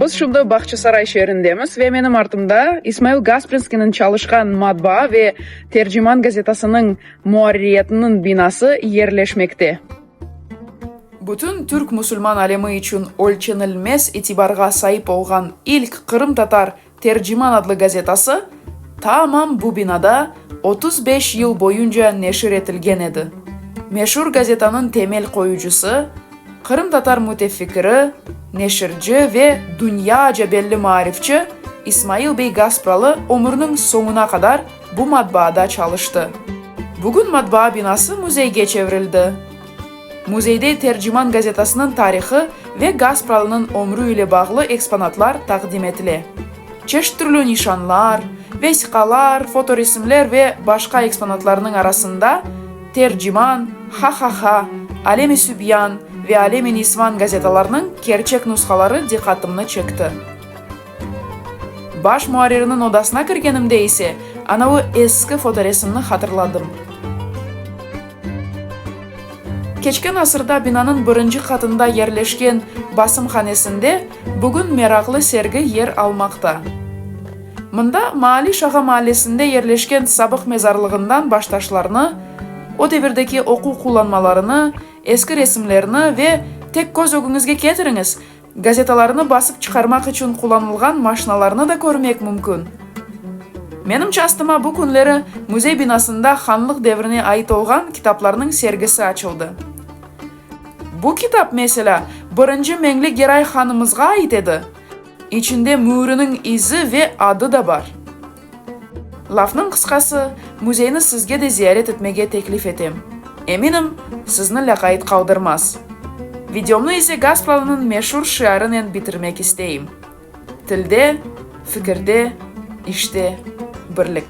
Biz şimdi Bağçasaray şeerindemiz ve menim artımda İsmail Gasprinskiyniñ çalışqan matbaa ve Terciman gazetasınıñ muarririyetiniñ binası yerleşmekte. Bütün türk-musulman alemi içün ölçenilmez itibarğa saip olğan ilk qırımtatar Terciman adlı gazetası tamam bu binada 35 yıl boyunca neşir etilgen edi. Meşur gazetanıñ temel qoyucısı, qırımtatar mütefikiri, neşirci ve dünyaca belli maarifçi İsmail bey Gaspralı ömürniñ soñuna qadar bu matbaada çalıştı. Bugün matbaa binası müzeyge çevirildi. Müzeyde Terciman gazetasınıñ tarihı ve Gaspralınıñ ömrü ile bağlı eksponatlar taqdim etile. Çeşit türlü nişanlar, vesiqalar, fotoresimler ve başqa eksponatlarnıñ arasında Terciman, Ha-ha-ha, Alem-i Sübyan ve Alem-i Nisvan gazetalarınıñ kerçek nushaları diqqatımnı çekti. Baş muarrirniñ odasına kirgenimde ise anavı eski fotoresimni hatırladım. Keçken asırda binanıñ birinci qatında yerleşken basımhanesinde bugün meraqlı sergi yer almaqta. Mında Maaliş ağa maallesinde yerleşken sabıq mezarlığından baştaşlarnı, o devirdeki oquv qullanmalarını, eski resimlerni ve, tek köz ögüñizge ketiriñiz, Gazetalarnı basıp çıqarmaq içün qullanılğan maşinalarnı da körmek mümkün. Menim çastıma bu künleri müzey binasında hanlıq devrine ait olğan kitaplarnıñ sergisi açıldı. Bu kitap, meselâ, birinci Meñli Geray hanımızğa ait edi. İçinde müüriniñ izi ve adı da bar. Lafnıñ qısqası, müzeyni sizge de ziyaret etmege teklif etem. Eminim, sizni lâqayt qaldırmaz. Videomnı ise Gaspralınıñ meşur şiarınen bitirmek isteyim, Tilde, fikirde, işte, birlik.